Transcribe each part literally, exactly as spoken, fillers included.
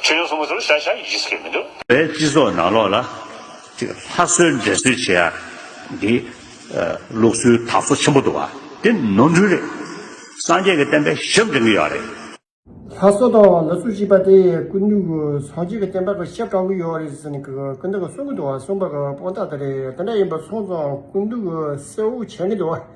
ཆོས་སྐྱོང་སྲུང་མ་ཚོ་ལ་ཤ་ཤ་ཡིད་ཆེས་མི་འདུག་བོད་སྤྱི་ཚོགས་ནང་ལོགས་ལ་ཅིག་ལྷ་གསོལ་འདྲེ་གསོལ་བྱེད་ཡ་འདི་ལུགས་སྲོལ་དར་སྲོལ་ཆེན་པོ་འདུག་བ། དེ་ནོར་འཁྲུལ་རེད། སངས་རྒྱས་ཀྱི་བསྟན་པའི་ཞབས་འདྲེན་གྱི་ཡོད་རེད། ལྷ་གསོལ་དང་ལུགས་སྲོལ་ཞེས་པ་དེ་སྐུ་མདུན་གྱི་སངས་རྒྱས་ཀྱི་བསྟན་པ་གི་ཞབས་དྲང་གི་ཡོད་རེད་ཟེར་ནས་ཀྱི་སྐུ་མདུན་གྱིས་གསུང་གི་འདུག་བ། གསུངས་པ་གི་དཔང་རྟགས་དེ་རེད། དེ་འདྲ་ཡིན་པ་སོང་ཙང་སྐུ་མདུན་གྱིས་གསལ་བོ་བྱེད་ཀྱི་འདུག་བ།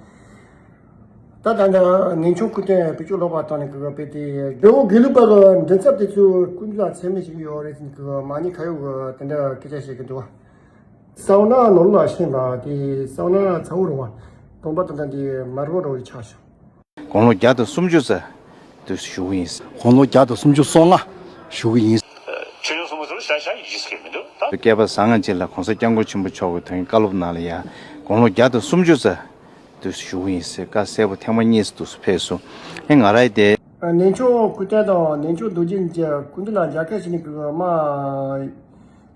ད་ད་ལྟ་གནས་ཆུང་སྐུ་རྟེན་བེད་སྤྱོད་ལོག་པ་བཏང་ནས་ཀྱི་དཔེ་དེ་རྒྱལ་བོ་དགེ་ལུགས་པ་གི་མགྲིན་ཚབ་དེ་ཚོས་སྐུ་མདུན་ལ་མཚན་སྨད་བྱེད་ཀྱི་ཡོད་རེད་ཟེར་ནས་ཀྱི་མ་ཉེས་ཁ་གཡོག་གི་དེ་འདྲ་སྐད་ཆ་བཤད་ཀྱི་འདུག་བ། གསང་སྔགས་ནོར་ལ་ཤན་པ་དེ་གསང་སྔགས་ཚ་བོ་རུང་བ། སྟོང་པ་དང་ལྡན་དེ་དམར་བོ་རུང་བའི་ཆ་བྱུང་། དགུང་ལོ་བརྒྱ་དང་སུམ་ཅུ་ཙམ་དུ་བཞུགས་ཡིན། དགུང་ལོ་བརྒྱ་དང་སུམ་ཅུ་སོ་ལྔ་བཞུགས་ཡིན། ཆོས་སྐྱོང་སྲུང་མ་ཚོ་ལ་ཤ་ཤ་ཡིད་ཆེས་མི་འདུག་ད་བསྐལ་པ་བཟང་ང་ཅིག་ལ་གོང་ས་སྐྱབས་མགོན་ཆེན་པོ་མཆོག་གི་དོན་བཀའ་སློབ་ནང་ལ་ཡ་དགུང་ལོ་བརྒྱ་དང་སུམ་ཅུ་ཙམ་དུ་བཞུགས་ཡིན་ཟེར་བཀའ་གསལ་པོ་ཐེངས་མ་གཉིས་སུ་དུ་ཕེབས་སོང་། ཨེ་ང་རའི་དེ། གནས་ཆུང་སྐུ་རྟེན་དང་གནས་ཆུང་རྡོ་རྗེ་གཉིས་ཀྱི་སྐུ་མདུན་ལ་མཇལ་ཁ་བྱས་ནས་ཀྱི་མ།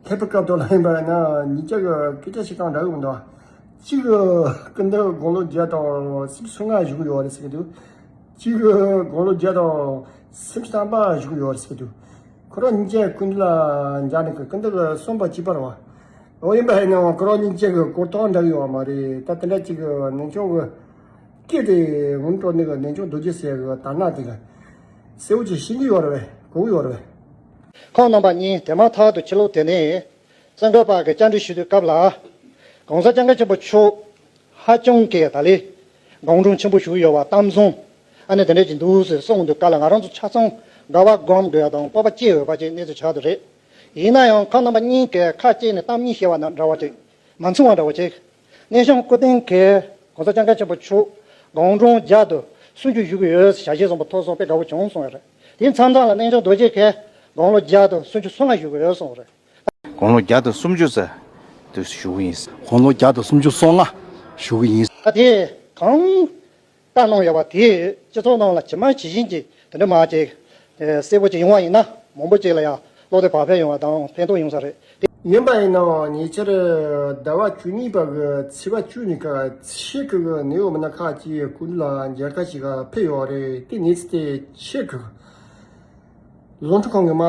ལྷག་པའི་སྐབས་དུ་ལ་ཡིན་པ་ན་ཉིན་བཅུ་གི་སྐད་ཆ་བཤད་སྟངས་འདྲ་གི་མི་འདུག་གཅིག་གི་སྐུ་མདུན་དགུང་ལོ་བརྒྱ་དང་སུམ་ཅུ་སོ་ལྔ་བཞུགས་ཡོད་རེད་ཟེར་གི་འདུག་གཅིག་གི་དགུང་ལོ་བརྒྱ་དང་སུམ་ཅུ་ཐམ་པ་བཞུགས་ཡོད་རེད་ཟེར་གི་འདུག་ཁོ་རང་གཉིས་ཀྱི་སྐུ་མདུན་ལ་མཇལ་ནས་ཀྱི་སྐུ་མདུན་གྱིས་གསུངས་པ་གཅིག་པ་རེད་བ། འོ་ཡིན་པ་ཡིན་ནའང་ཁོ་རང་གཉིས་ཀྱི་གོ་རྟོགས་འདྲ་གི་ཡོད་མ་རེད། ད་དེ་འདྲ་གཅིག་གི་གནས་ཆུང་གི་སྐད་དེ་ངུ་འགྲོ་ནི་གི་གནས་ཆུང་རྡོ་རྗེ་ཟེར་གི་དར་ནག་དེ་གི་གསལ་བོ་ཅིག་ཤེས་ཀྱི་ཡོད་རེད་པས། གོ་གི་ཡོད་རེད་པས། ཁོང་རྣམ་པ་གཉིས་དེ་མ་ཐག་ཏུ་ཕྱི་ལོགས་དེ་ནས་བཙན་རྒོད་པ་གི་བཅར་འདྲི་ཞུ་དུས་སྐབས་ལ། གོང་ས་སྐྱབས་མགོན་ཆེན་པོ་མཆོག་ཧ་ཅང་གི་ད་ལི་གང་འདྲ་ཆེན་པོ་ཞུ་གི་ཡོད་པ་གཏམ་བཟང་ཨ་ནི་དེ་འདྲས་ཅིག་འདུག་ཟེར་གསུངས་འདུག་ག་ལ་ང་རང་ཚོ་ཆ་ཚང་དགའ་བ་སྒོམ་དགོས་ཡ་དང་སྤོབས་པ་སྐྱེ་འོས་པ་ཅིག་གནས་ཚུལ་ཆགས་འདུག་རེད། ཡིན་ན་ཡང་ཁོང་རྣམ་པ་གཉིས་ཀྱིས་ཁ་གཅིག་ནས་གཏམ་གཉིས་བཤད་པ་ན་འདྲ་བ་ཅིག་མ་མཚུངས་པ་འདྲ་བ་ཅིག་གནས་ཆུང་སྐུ་རྟེན་གྱིས་གོང་ས་སྐྱབས་མགོན་ཆེན་པོ་མཆོག་གང་འདྲ་བརྒྱ་དང་སུམ་ཅུ་བཞུགས་ཀྱི་ཡོད་ཞལ་བཞེས་གསུངས་པ་ཐོས་སོང་། དཔེ་དགའ་བོ་བྱུང་གསུངས་ཡོད་རེད། དེ་མཚམས་མཚམས་ལ་གནས་ཆུང་རྡོ་རྗེ་གིས་དགུང་ལོ་བརྒྱ་དང་སུམ་ཅུ་སོ་ལྔ་བཞུགས་ཀྱི་ཡོད་གསུངས་རེད། དགུང་ལོ་བརྒྱ་དང་སུམ་ཅུ་ཙམ་དུ་བཞུགས་ཡིན། དགུང་ལོ་བརྒྱ་དང་སུམ་ཅུ་སོ་ལྔ་བཞུགས་ཡིན། ད་དེ་གང་ལྟར་གནང་ཡོད་པ་དེ་སྤྱི་ཚོགས་ནང་ལ་ཇི་མ་ཇི་བཞིན་གྱི་དེ་འདྲ་མ་ཅིག་གསལ་པོ་ཅིག་ཡོང་བ་ཡིན་ན་མང་པོ་ཅིག་ལ་ཡང་བློ་བདེ་བག་ཕེབས་ཡོང་བ་དང་ཕན་ཐོགས་ཡོང་ས་རེད། ཡིན་པ་ཡིན་ནའང་ཉེ་ཆར་ཟླ་བ་བཅུ་གཉིས་པ་གི་ཚེས་པ་བཅུ་ཉིན་ཀ་ཕྱི་གི་ནེའུ་མི་ན་ཁ་ཅིག་སྐུ་མདུན་ལ་མཇལ་ཁ་ཞིག་ཕེབས་ཡོད་རེད། དེ་གནས་ཚུལ་དེ་ཕྱི་གི་ལུང་ཕྲུག་ཁང་གི་མ་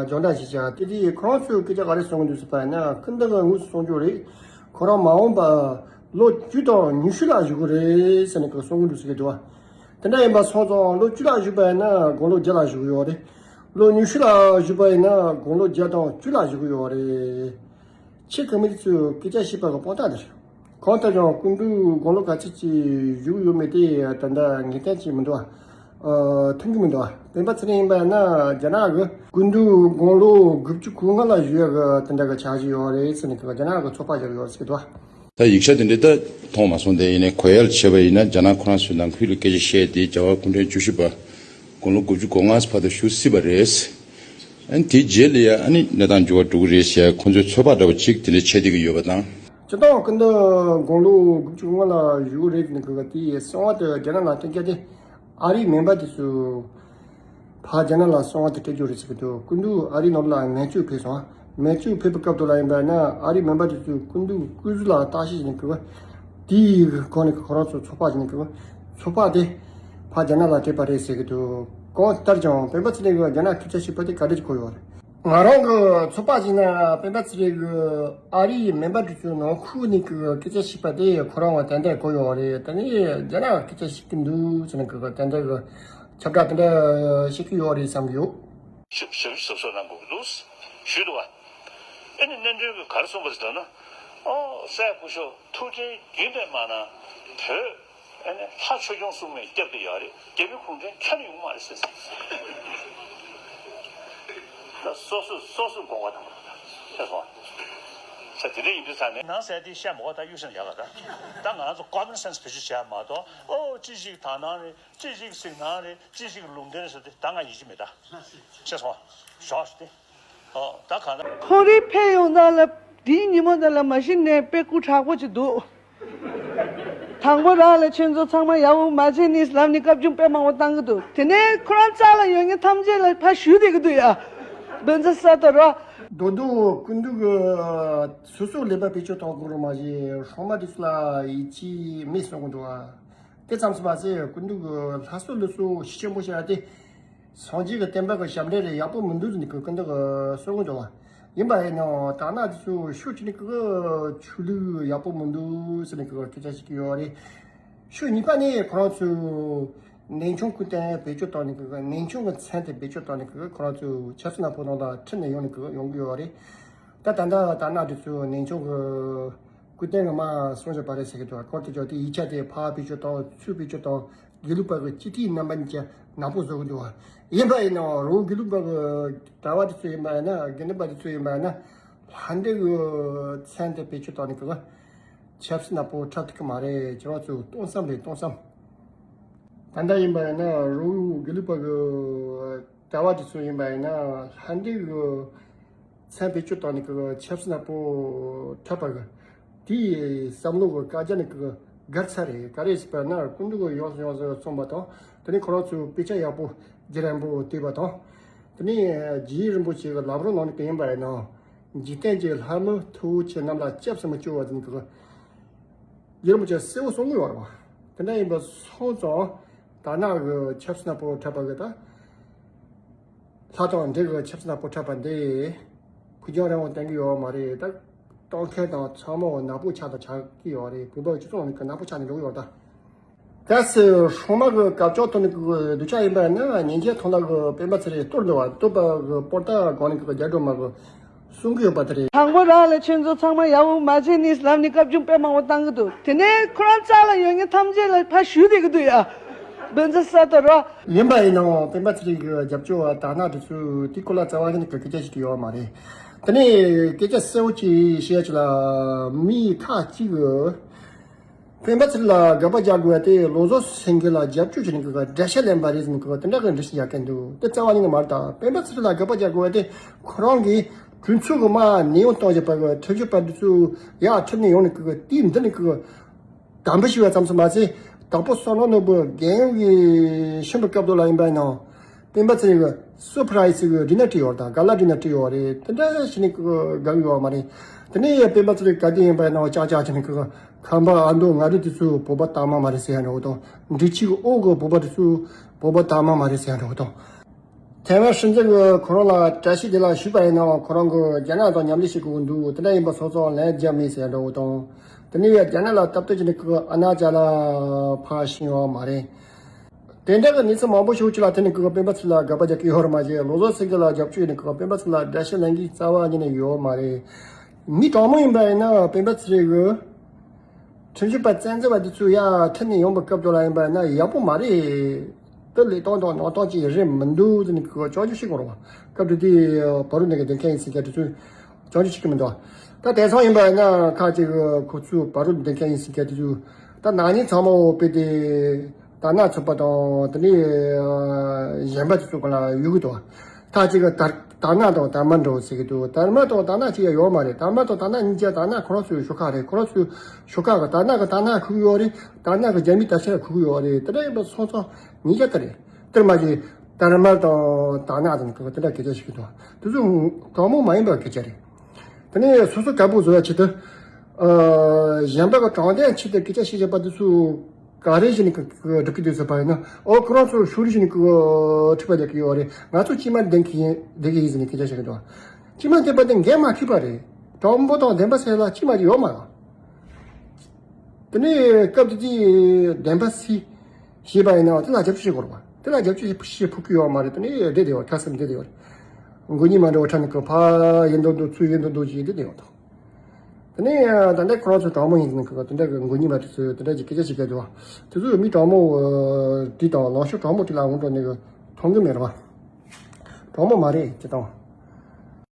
སྦྱོང་བརྡར་ཞིག་བྱས། དེ་དུས་ཁོ་རང་ཚོས་སྐད་ཆ་ག་རེ་གསུང་གི་འདུག་ཟེར་བ་ཡིན་ན་སྐུ་མདུན་གི་དངོས་སུ་གསུང་རྒྱུ་རེད། ཁོ་རང་མ་འོངས་པ་ལོ་བཅུ་དང་ཉི་ཤུ་ལ་བཞུགས་གི་རེད་ཟེར་ནས་གསུང་གི་འདུག་ཟེར་གི་འདུག་བ། དེ་འདྲ་ཡིན་པ་སོང་ཙང་ལོ་བཅུ་ལ་བཞུགས་པ་ཡིན་ན་དགུང་ལོ་བརྒྱ་ལ་བཞུགས་ཡོད་རེད། ལོ་ཉི་ཤུ་ལ་བཞུགས་པ་ཡིན་ན་དགུང་ལོ་བརྒྱ་དང་བཅུ་ལ་བཞུགས་ཡོད་རེད། ཕྱི་གི་མི་ཚོས་སྐད་ཆ་བཤད་པ་གི་དཔང་རྟགས་དེ་རེད། གང་ལྟར་ཀྱང་སྐུ་མདུན་དགུང་ལོ་ག་ཚོད་ཅིག་བཞུགས་ཡོད་མེད་དེ་ད་ལྟ་ངེས་གཏན་ཅིག་མི་འདུག་བ། ཨ། མཐོང་གི་མི་འདུག་བ། སྤེན་པ་ཚེ་རིང་ཡིན་པ་ཡིན་ན་རྒྱ་ནག་གི་སྐུ་མདུན་དགུང་ལོ་དགུ་བཅུ་གོ་ལྔ་ལ་བཞུགས་ཡག་གི་དེ་འདྲ་གི་འཆར་གཞི་ཡོད་རེད་ཟེར་ནས་རྒྱ་ནག་གི་ཚོད་དཔག་བྱེད་ཀྱི་ཡོད་རེད་ཟེར་གི་འདུག་བ། ད་ཡིག་ཆ་དེ་འདྲ་ད་མཐོང་མ་སོང་། དེ་ཡིན་ནའི་གོ་ཡ་ལ་བྱས་པ་ཡིན་ན་རྒྱ་ནག་ཁོ་རང་ཚོའི་ནང་ཁུལ་ལ་སྐད་ཆ་བཤད་དེ་རྒྱལ་བ་སྐུ་ཕྲེང་བཅུ་བཞི་པ་དགུང་ལོ་དགུ་བཅུ་གོ་ལྔ་བར་དུ་བཞུགས་སྲིད་པ་རེད། ཨ་ནི་དེའི་རྗེས་ལ་ཡ་ཨ་ནི་གནས་སྟངས་འགྱུར་བ་འགྲོ་གི་རེད་ཟེར་ཁོ་ཚོའི་ཚོད་དཔག་འདྲ་བ་ཅིག་དེ་འདྲ་བྱས་བསྡད་ཀྱི་ཡོད་པ་དང་། སྤྱིར་བཏང་སྐུ་མདུན་དགུང་ལོ་དགུ་བཅུ་གོ་ལྔ་ལ་བཞུགས་རེད་ཟེར་ནས་གི་དེའི་གསང་བ་དེ་རྒྱ་ནག་ལ་སྟོན་རྒྱུ་དེ་ཨ་རིའི་མེམ་བར་དེ་ཚོས་ཕར་རྒྱ་ནག་ལ་གསང་བ་དེ་སྤྲད་རྒྱུ་རེད་ཟེར་གི་འདུག་སྐུ་མདུན་ཨ་རིའི་ནང་ལ་མེ་མཆོད་ཕེབས་སོང་། མེ་མཆོད་ཕེབས་པའི་སྐབས་དུ་ལ་ཡིན་པ་ན་ཨ་རིའི་མེམ་བར་དེ་ཚོས་སྐུ་མདུན་སྐུ་གཟུགས་ལ་བརྟག་དཔྱད་བྱས་ནས་གི་དེའི་སྒོ་ནས་ཁོ་རང་ཚོ་ཚོད་དཔག་བྱས་ནས་གི་ཚོད་དཔག་དེ་ཕར་རྒྱ་ནག་ལ་སྤྲད་པ་རེད་ཟེར་གི་འདུག་གང་ལྟར་ཀྱང་སྤེན་པ་ཚེ་རིང་གིས་རྒྱ་ནག་སྐད་ཆ་བཤད་པ་དེ་ག་འདྲ་ཅིག་གོ་ཡོད་རེད། ང་རང་གི་ཚོད་དཔག་བྱས་ན་སྤེན་པ་ཚེ་རིང་གིས་ཨ་རིའི་མེམ་བར་དེ་ཚོའི་ནང་ཁུག་ནས་གི་སྐད་ཆ་བཤད་པ་དེ་ཁོ་རང་ལ་ཏན་ཏན་གོ་ཡོད་རེད། དེ་ནས་རྒྱ་ནག་གི་སྐད་ཆ་བཤད་ཀྱི་འདུག་ཟེར་ནས་གི་ཏན་ཏན་གི་ཁྱབ་བསྒྲགས་དེ་འདྲ་བཤད་ཀྱི་ཡོད་རེད་བསམ་གི་ཡོད། ཞིབ་ཞིབ་ཞིབ་གསལ་གནང་དགོས་ཀྱི་འདུག་ཞུས་འདུག་བ། ཨེ་ནི་གནད་དོན་གྱི་ག་རེ་གསུངས་པ་ཟེར་ན། ཨོ་སྲས་སྐུ་ཞབས་ཐུགས་རྗེ་རྒྱུན་ལྡན་མ་གནང་བོད། ཨེ་ནི་ལྷ་ཆོས་སྐྱོང་སྲུང་མའི་སྐྱབས་དེ་ཡོད་རེད། རྒྱ་མི་གུང་ཁྲན་ཁྱོན་ནས་ཡོང་མ་རེད་ཟེར། ད་སོ་སོ་སོ་སོའི་དགོངས་པ་དང་ཤེས་སོང་བ། ས་དེ་འདྲ་ཡིན་དུས་ས་ནས་ནང་ཟེར་དེ་བཤད་མ་གོ། ད་གཡུ་སེང་ཡག་ལ་ད་ད་ང་ཚོ་common sense་བེད་སྤྱོད་བྱས་མ་གཏོགས་ཨོ་ཅི་ཞིག་དག་སྣང་རེད། ཅི་ཞིག་གཟིགས་སྣང་རེད། ཅི་ཞིག་ལུང་བསྟན་ཟེར་དེ་ད་ང་ཡིད་ཆེས་མེད་ད། ཤེས་སོང་བ། ཞོག་ཞུ་དེ། ཨོ་ད་གང་ལ། ཁོ་རེ་ཕེབས་ཡོང་ད་ལ་དེའི་ཉིན་མོ་ད་ལ་མ་གཞི་ནས་དཔེ་སྐུ་དྲག་པོ་ཅིག་འདུག་དང་པོ་རང་ལ་ཁྱེད་ཚོ་ཚང་མ་ཡག་པོ་མ་བྱས་ནི་ལབ་ནི་བཀའ་བཀྱོན་དཔེ་མང་པོ་བཏང་གི་འདུག་དེ་ནས་ཁོ་རང་རྩ་ལ་ཡོད་མཁན་ཐམས་ཅད་ལ་ཕར་ཞུས་བསྡད་ཀྱི་འདུག་ཡ། བན་ཚ་ས་ཏོ་ར། རྡོ་རྡོ་སྐུ་མདུན་གྱི་སོ་སོའི་ལས་པ་བེད་སྤྱོད་གཏོང་དགོས་རུང་མ་གཞི་སྲུང་མ་དེ་ཚོ་ལ་ཡིད་ཆེས་མེད་གསུང་གི་འདུག་བ། དེ་ཙམ་སོང་བ་ཚེ་སྐུ་མདུན་གྱི་ལྷ་གསོལ་ལུགས་སྲོལ་ཤུགས་ཆེན་པོ་བྱས་ཏེ། སངས་རྒྱས་ཀྱི་བསྟན་པ་གི་ཞབས་འདྲེན་རེ་ཡག་པོ་མི་འདུག་ཟེར་ནས་ཀྱི་ཀུན་ཏུ་གསུང་གི་འདུག་བ། ཡིན་པ་ཡིན་ནའང་དག་སྣང་དེ་ཚོ་ཤུགས་ཆེ་ནས་ཀྱི་ཆོས་ལུགས་ཡག་པོ་མི་འདུག་ཟེར་ནས་ཀྱི་སྐད་ཆ་ཞིག་ཡོད་རེད། ཤུགས་གཉིས་པ་ནི་ཁོ་རང་ཚོས་ནན་ཆུང་སྐུ་རྟེན་བེད་སྤྱོད་བཏང་ནས་ཀྱི་ནན་ཆུང་གི་མཚན་དེ་བེད་སྤྱོད་བཏང་ནས་ཀྱི་ཁོ་རང་ཚོས་ཆབ་སྲིད་ནག་པོ་ནང་ལ་ཁྲིད་ནས་ཡོང་ནས་ཀྱི་ཡོང་གི་ཡོད་རེད། ད་ད་ལྟ་དག་སྣང་དེ་ཚོས་ནན་ཆུང་གི་སྐུ་རྟེན་གྱི་མ་གསུང་བཞིན་པ་རེད་ཟེར་གྱི་འདུག་བ། ཁོང་དེ་ཚོ་དེ་ཡིག་ཆ་དེ་ཕར་བེད་སྤྱོད་བཏང་ཚུར་བེད་སྤྱོད་བཏང་དགེ་ལུགས་པ་གི་སྤྱི་འཐུས་རྣམ་པ་གཉིས་ཀྱི་ནག་པོ་བཟོ་གི་འདུག་བ། ཡིན་པ་ཡིན་ནའང་རོགས་དགེ་ལུགས་པ་གི་གྲྭ་པ་དེ་ཚོ་ཡིན་པ་ཡིན་ན་དགེ་འདུན་པ་དེ་ཚོ་ཡིན་པ་ཡིན་ན་ལྷ་འདྲེ་གི་མཚན་དེ་བེད་སྤྱོད་བཏང་ནས་ཀྱི་ཆབ་སྲིད་ནག་པོ་འཁྲབ་ཐུབ་ཀྱི་མ་རེད། ཁྱེད་རང་ཚོས་སྟོང་བསམ་རེད་སྟོང་བསམ། ད་ལྟ་ཡིན་པ་ཡིན་ན་རོགས་དགེ་ལུགས་པ་གི་གྲྭ་པ་དེ་ཚོ་ཡིན་པ་ཡིན་ན་ལྷ་འདྲེ་གི་མཚན་བེད་སྤྱོད་བཏང་ནས་ཀྱི་ཆབ་སྲིད་ནག་པོ་འཁྲབ་པ་གི་དེའི་བསམ་བློ་གི་བཀག་རྒྱ་ནི་ཀྱི་འགལ་ཚར་རེད། ག་རེ་ཟེར་བ་ན་སྐུ་མདུན་གྱི་ཡོངས་སུ་ཡོངས་སུ་གསུངས་པ་དང་དེ་ནས་ཁོ་རང་ཚོའི་དཔེ་ཆ་ཡག་པོ་རྒྱུན་རིང་པོ་བལྟས་པ་དང་དེ་ནས་རྗེ་རིན་པོ་ཆེ་གི་ལམ་རིམ་ནང་ནས་ཀྱི་ཡིན་པ་ཡིན་ན། འཇིག་རྟེན་གྱི་ལྷ་མི་མཐུ་བོ་ཆེ་རྣམས་ལ་སྐྱབས་སུ་མི་སྐྱོ་བ་ཟེར་ནས་ཀྱི་རྗེ་རིན་པོ་ཆེ་གསལ་བོ་གསུང་གི་ཡོད་རེད་བ། དེ་འདྲ་ཡིན་པ་སོང་ཙང་དག་སྣང་གི་ཆབ་སྲིད་ནག་པོ་འཁྲབ་པ་གི་ད། ལྷ་དང་འདྲེ་གི་ཆབ་སྲིད་ནག་པོ་འཁྲབ་པ་འདི་ཕུགས་རྒྱང་རིང་བོ་བསྟན་གི་ཡོད་མ་རེད། ད་གཏོང་མཁན་དང་ཚང་མ་ནག་པོ་ཆགས་དང་ཆགས་ཀྱི་ཡོད་རེད། བོད་པ་སྤྱི་ཚོགས་ནང་གི་ནག་པོ་ཆགས་ནས་འགྲོ་གི་ཡོད་ད། གལ་སྲིད་སྲུང་མ་གི་སྐབས་བཅོ་ཐོན་གི་སྡུག་ཅག་ཡིན་པ་ན་ཉིན་རྒྱལ་ཐོན་ལ་གི་སྤེན་པ་ཚེ་རིང་གཏོར་འདུག་བ། གཏོར་པ་གི་པོ་ཏ་གོང་ནས་གི་རྒྱ་སྒྲོལ་མ་གི་གསུང་གི་ཡོད་པ་དེ་རེད། དང་པོ་རང་ལ་ཁྱོད་ཚོ་ཚང་མ་ཡག་པོ་མ་བྱས་ནས་ལབ་ནས་བཀའ་བཀྱོན་དཔེ་མང་པོ་བཏང་གི་འདུག་དེ་ནས་ཁོ་རང་རྩ་ལ་ཡོད་མཁན་ཐམས་ཅད་ལ་ཕར་ཞུས་བསྡད་གི་འདུག་ཡ། བན་ཚ་ས་ཏོ་ར། ཡིན་པ་ཡིན་ནའང་སྤེན་པ་ཚེ་རིང་གི་རྒྱབ་སྐྱོར་བ་དག་སྣང་དེ་ཚོས་དེ་སྐོར་ལ་རྩ་བ་ཉིད་ནས་གི་སྐད་ཆ་ཞིག་ཡོད་མ་རེད། དེ་ནས་སྐད་ཆ་གསལ་བོ་ཅིག་བཤད་ཅིག་ལ་མི་ཁག་ཅིག་གི་སྤེན་པ་ཚེ་རིང་ལ་དགག་པ་རྒྱག་དགོས་པ་དེ་བློ་བཟང་སེང་གེ་ལ་རྒྱབ་སྐྱོར་བྱས་ནས་གི་དགྲ་ཤ་ལེན་པ་རེད་ཟེར་ནས་གི་དེ་འདྲ་གི་འགྲེལ་བཤད་རྒྱག་མཁན་འདུག་དེ་རྩ་བ་ཉིད་ནས་མ་རེད། ད་སྤེན་པ་ཚེ་རིང་ལ་དགག་པ་རྒྱག་དགོས་པ་དེ་ཁོ་རང་གིས་གྲོས་ཚོགས་གི་མ་ནེའུ་གཏོང་བཞིན་པ་གི་ཁྲིམས་ཞིབ་པ་འདི་ཚོ་ཡར་ཁྲིད་ནས་ཡོང་ནས་གི་དེའི་འདི་ནས་གི་དམ་འབུལ་ཞུས་པ་ཙམ་ཞིག་མ་ཟད་དང་པོ་བསམ་བློ་ནོར་བུ་རྒན་ཡོལ་གྱི་ཤིང་བུ་སྐབས་དུ་ལ་ཡིན་པ་ཡིན་ནའང་སྤེན་པ་ཚེ་རིང་གི་སུ་ཕ་ར་ཡི་ཚིག་གི་འདྲི་ན་བྲིས་ཡོད་དང་ག་ལ་འདྲི་ན་བྲིས་ཡོད་རེད། དེ་འདྲ་ཞིག་ནས་གི་དགག་ཡོད་མ་རེད། དེ་ནས་སྤེན་པ་ཚེ་རིང་ག་དེ་ཡིན་པ་ཡིན་ནའང་ཅག་ཅག་ཅིག་ནས་གི་ཁམས་པ་ཨ་མདོ་མངའ་རིས་དེ་ཚོ་བོད་པ་དག་མ་མ་རེད་ཟེར་ཡ་འདྲ་བོ་དང་འབྲི་ཆུའི་ཨོ་གི་བོད་པ་དེ་ཚོ་བོད་པ་དག་མ་མ་རེད་ཟེར་ཡ་འདྲ་བོ་དང་། ཐའེ་ཝན་སྲིད་འཛིན་གྱིས་ཁོ་རང་ལ་བཀྲ་ཤིས་བདེ་ལེགས་ཞུས་པ་ཡིན་ནའང་ཁོ་རང་གིས་རྒྱ་ནག་དང་མཉམ་ལས་བྱེད་དགོས་ཀྱི་འདུག་དེ་འདྲ་ཡིན་པ་སོང་ཙང་ལན་རྒྱག་མེད་ཟེར་འདྲ་བོ་དང་། དེ་ནས་རྒྱ་ནག་ལ་སྟབས་བསྟུན་བྱས་ནས་ཁོས་ཨ་ན་ཅ་ལག་ཕར་ཕྱིན་ཡོད་མ་རེད། དེ་འདྲ་གི་གནས་ཚུལ་མང་པོ་ཞིག་ཅིག་ལ་བརྟེན་ནས་ཁོས་སྤེན་པ་ཚེ་རིང་ལ་དགག་པ་རྒྱག་གི་ཡོད་རེད་མ་གཏོགས་བློ་བཟང་སེང་གེ་ལ་རྒྱབ་སྐྱོར་ཡོད་ནས་ཁོས་སྤེན་པ་ཚེ་རིང་ལ་དགྲ་ཤ་ལེན་གྱི་རྩ་བ་ཉིད་ནས་ཡོད་མ་རེད། མི་དྲང་མོ་ཡིན་པ་ཡིན་ན་སྤེན་པ་ཚེ་རིང་གིས། ཁྲིམས་ཞིབ་པ་བཙན་འཛུལ་བ་འདི་ཚོ་ཡར་ཁྲིད་ནས་ཡོང་པའི་སྐབས་དུ་ལ་ཡིན་པ་ན་ཡག་པོ་མ་རེད། དེ་ལས་སྟངས་དང་ནང་སྟངས་ཅིག་རེད་མི་འདུག་ཟེར་ནས་ཁོས་སྐྱོན་བརྗོད་བྱེད་དགོས་རེད་བ། སྐབས་དེ་དུས་བར་དུ་འདི་ག་འདེམས་མཁན་ཡིན་ཟེར་མཁན་དེ་ཚོས་སྐྱོན་བརྗོད་བྱེད་ཀྱི་མི་འདུག་ད་དེང་སང་ཡིན་པ་ན་ཁ་ཅིག་ཁོ་ཚོས་བར་དུ་འདེམས་མཁན་ཡིན་ཟེར་མཁན་དེ་ཚོས་ད་ནག་ཉེས་ཚང་མ་འོ་དཔེ་དེ་དར་ནག་ཚོགས་པ་དང་དེ་ནས་གཞན་པ་དེ་ཚོ་ག་ལ་ཡོད་གི་འདུག་ད་ཅིག་གི་དར་དར་ནག་དང་དར་དམར་འདྲ་བོ་ཟེར་གི་འདུག་དར་དམར་དང་དར་ནག་ཅིག་ཡང་ཡོད་མ་རེད། དར་དམར་དང་དར་ནག་གཉིས་ཀ་དར་ནག་ཁོ་རང་ཚོའི་ཤོག་ཁག་རེད། ཁོ་རང་ཚོའི་ཤོག་ཁག་གི་དར་ནག་གི་དར་ནག་ཁུག་ཡོད་རེད། དར་ནག་གི་རྒྱ་མིའི་དར་ཆ་ཁུག་ཡོད་རེད། དེ་འདྲ་ཡིན་པ་སོང་ཙང་ཉིས་ཀ་དེ་རེད། དེར་མ་གི་དར་དམར་དང་དར་ནག་དང་ཁོ་དེ་འདྲ་སྐད་ཆ་བཤད་གི་འདུག་དེ་ཚོ་དྲང་མོ་མ་ཡིན་པའི་སྐད་ཆ་རེད། དེ་ནས་སོ་སོ་དགའ་པོ་བཟོ་ཡ་ཆེད་དུ་ཨ་གཞན་པ་གི་དྲང་བདེན་ཆེད་དུ་སྐད་ཆ་བཤད་བཞིན་པ་དེ་ཚོ། ག་རེ་བྱས་ནས་ཀྱི་སྒྲུབ་ཀྱི་འདུག་ཟེར་བ་ཡིན་ན། ཨོ་ཁོ་རང་ཚོ་ཕྱོགས་རིས་བྱས་ནས་ཀྱི་འཁྲུག་པ་རྒྱག་གི་ཡོད་རེད། ང་ཚོ་དཀྱུས་མ་འདེམས་ཀྱི་ཡིན་འདེམས་ཀྱི་ཡིན་ཟེར་ནས་སྐད་ཆ་བཤད་ཀྱི་འདུག་དཀྱུས་མ་འདེམས་པ་དེ་འགན་མ་འཁྱེར་པ་རེད། དྲང་པོ་དང་བདེན་པ་ཟེར་ལ་དཀྱུས་མ་དེ་ཡོད་མ་རེད། དེ་ནས་སྐབས་དེ་དུས་བདེན་པ་སུས་བཤད་པ་ཡིན་ན་དེ་ལ་རྒྱབ་སྐྱོར་བྱེད་དགོས་རེད་པ། དེ་ལ་རྒྱབ་སྐྱོར་བྱེད་ཕོད་ཀྱི་ཡོད་མ་རེད། དེ་ནས་བསྡད་བསྡད་ཡོད། ཁ་གསབ་བསྡད་བསྡད་ཡོད་རེད། མགོ་གཉིས་མ་འདྲ་བ་ཁྲ་ནས་ཀྱི་ཕ་ཡིན་མདོག་མདོག་ཚུར་ཡིན་མདོག་མདོག་བྱས་བསྡད་བསྡད་ཡོད་དང་། དེ་ནས་ད་ལྟ་ཁོ་རང་ཚོ་དྲང་མོ་ཡིན་ཟེར་ནས་ཁོ་དེ་འདྲ་གི་མགོ་གཉིས་མ་དེ་ཚོས་དེ་འདྲ་གི་སྐད་ཆ་བཤད་ཀྱི་འདུག་དེ་ཚོས་མི་དྲང་མོ་དེ་དང་ལངས་ཕྱོགས་དྲང་མོ་དེ་ལ་འོང་འགྲོ་ནས་གི་མཐོང་གི་མེད་རེད་པ། དྲང་མོ་མ་རེད་ཅེས་དང་